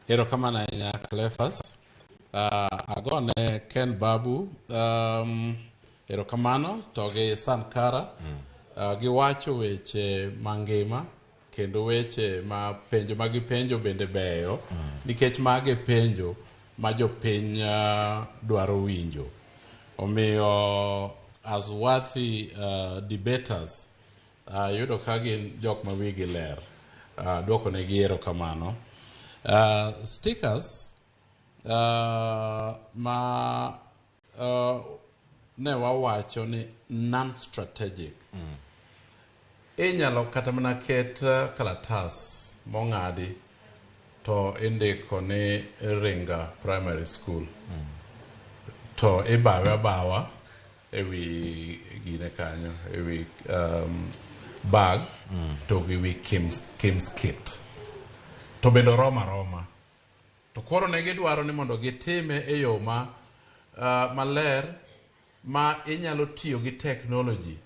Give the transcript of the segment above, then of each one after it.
Erokamano ahinya, Clephas. Agone Ken Babu erokamano to gi Sankara. Giwacho weche mangima kendo weche ma penjo ma gipenjo bende beyo nikech mage penjo ma jopiny dwaro winjo. Omiyo as worthy debaters, yudo ka gin jok ma wigi ler. Duoko negi erokamano. Stickers ma ne wawacho ni non-strategic. Inyalo kata mana ket kalatas mong'adi to indiko ni Ringa Primary School. To ibawe abawa ewi gine kanyo, ewi bag to gi wi Kims kit. To bende oromo aroma. To koro ne gidwaro ni mondo gitime e yo ma maler ma inyalo tiyo gi technology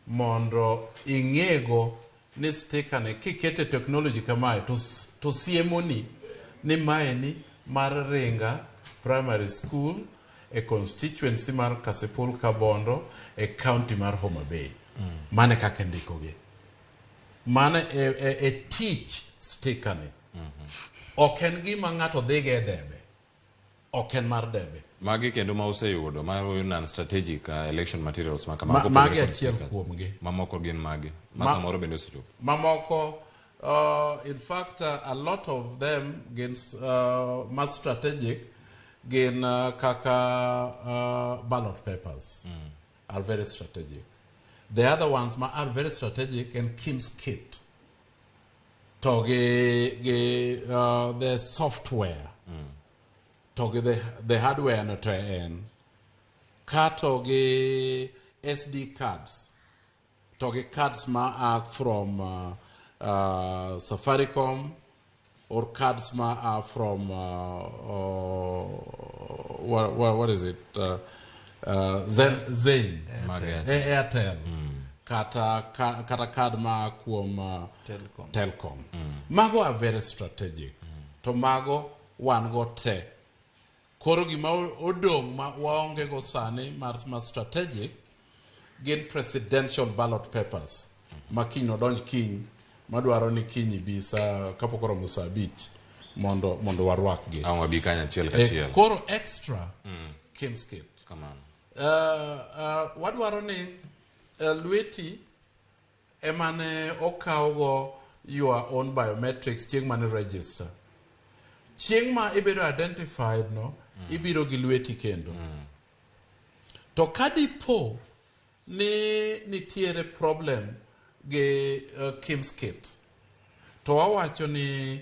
mondo ing'ego ni sticker ni kikete technology kamae to siemoni ni maeni mar Ringa Primary School e constituency mar Kasipul Kabondo e county mar Homa Bay. Mane kaka indikogi. Mano e tich sticker ni. Ok en gima ng'ato dhigo e debe. Ok en mar debe. Magi kendo ma useyudo ma non strategic election materials ma kamago, magi achiel kuomgi. Mamoko gin magi ma samoro bende osechopo? Mamoko, in fact, a lot of them gin ma strategic gin kaka ballot papers are very strategic. The other ones ma are very strategic en KIEMS kit to gi the software to gi the hardware no to en kato gi SD cards to gi cards ma are from Safaricom or cards ma are from what is it, Zen, Mag Airtel. Airtel. Airtel. Kata card ma kuom Telkom. Telkom. Mago are very strategic. To mago wan go te. Koro gima odong' ma waonge go sani mar ma strategic gin presidential ballot papers ma kiny odonj kiny madwaro ni kiny ibi sa kapok oromo sa 5 mondo warwakgi. Ang' wabi kanyo achiel kachiel. Koro extra KIEMS kit. Kamano. Wadwaro ni lweti emane okawgo your own biometrics chieng' mane register. Chieng' ma ibedo identified no, ibiro gi lweti kendo. To ka dipo ni nitiere problem gi KIEMS kit, to wawacho ni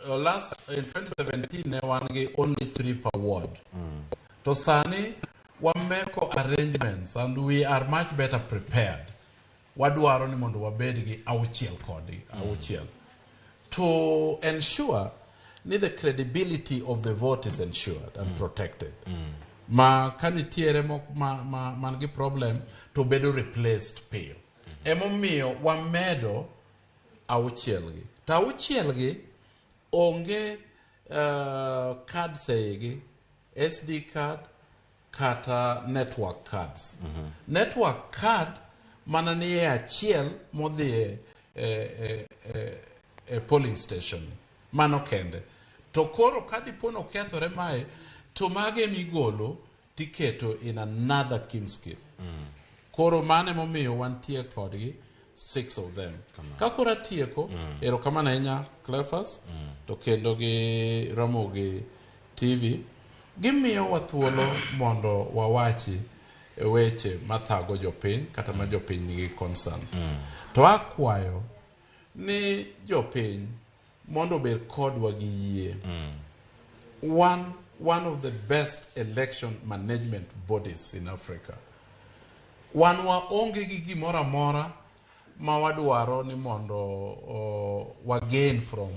last in 2017 ne wan gi only 3 per ward. To sani wameko arrangements and we are much better prepared. Wadwaro ni mondo wabed gi auchiel kodi, auchiel. To ensure ni the credibility of the vote is ensured and protected. Ma ka nitiere mok ma man gi problem to bedo replaced piyo. Emomiyo wamedo auchiel gi. To auchiel gi onge cards e igi, SD card kata network cards. Network card mana ni e achiel modhi e polling station. Mano kende. To koro ka dipo nokethore mae, to mage migolo tiketo in another KIEMS kit. Koro mano emomiyo wantie kodgi 6 of them. Ka koro atieko, erokamano ahinya Clephas, to kendo gi Ramogi TV, gimiyowa thuolo mondo wawachi weche mathago jopiny kata ma jopiny nigi concerns. To akwayo ni jopiny mondo obed kodwa gi yie. One of the best election management bodies in Africa. Wan waonge gi gimoro amora ma wadwaro ni mondo wa gain from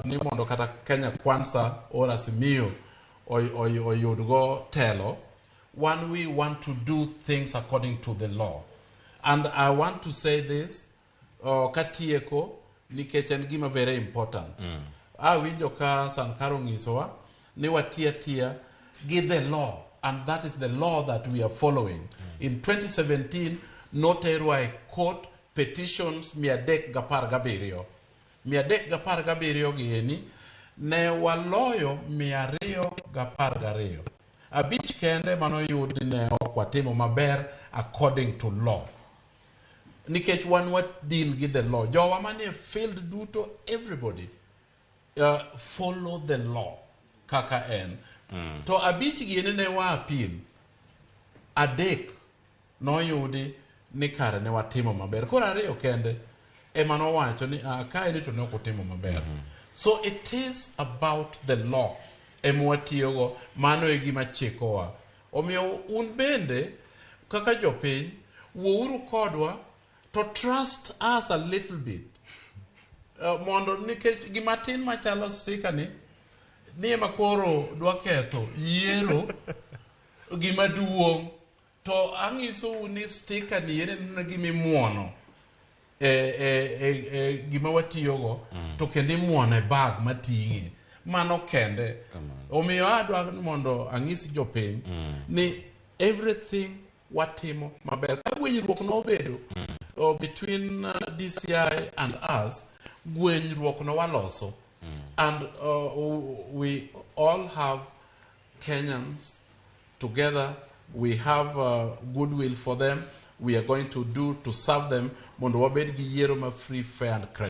ni mondo kata Kenya Kwanza or Azimio oyudgo telo. One, we want to do things according to the law. And I want to say this, katieko Nikech en gima very important. Awinjo ka Sankara onyisowa ni wati atiya gi the law, and that is the law that we are following. In 2017 noterwa e court petitions 317. 317 gi eni ne waloyo 212. 5 kende manoyud ni ne ok watimo maber according to law. Nikech wan wa deal gi the law. Jowa manie field duto, everybody follow the law kaka en. To 5 gi eni ne wa appeal. 3 noyudi ni kare ne watimo maber. Koro 2 kende ema nowacho ni kae ni to ne ok otimo maber. So it is about the law ema watiyogo, mano e gima chikowa. Omiyo un bende kaka jopiny wuouru kodwa to trust us a little bit. Mondo nikech gima tin machalo sticker ni ni ema koro dwa ketho yiero gima duong', to ang'isou ni sticker ni en gima imuono e gima watiyogo, to kendo imuono e bag mating'e mano kende. Omiyo adwa ni mondo ang'is jopiny ni everything watimo maber. Ka gwenyruok nobedo between DCI and us, gwenyruok no waloso, and we all have Kenyans together. We have goodwill for them. We are going to do to serve them mondo wabed gi yiero ma free, fair and credible.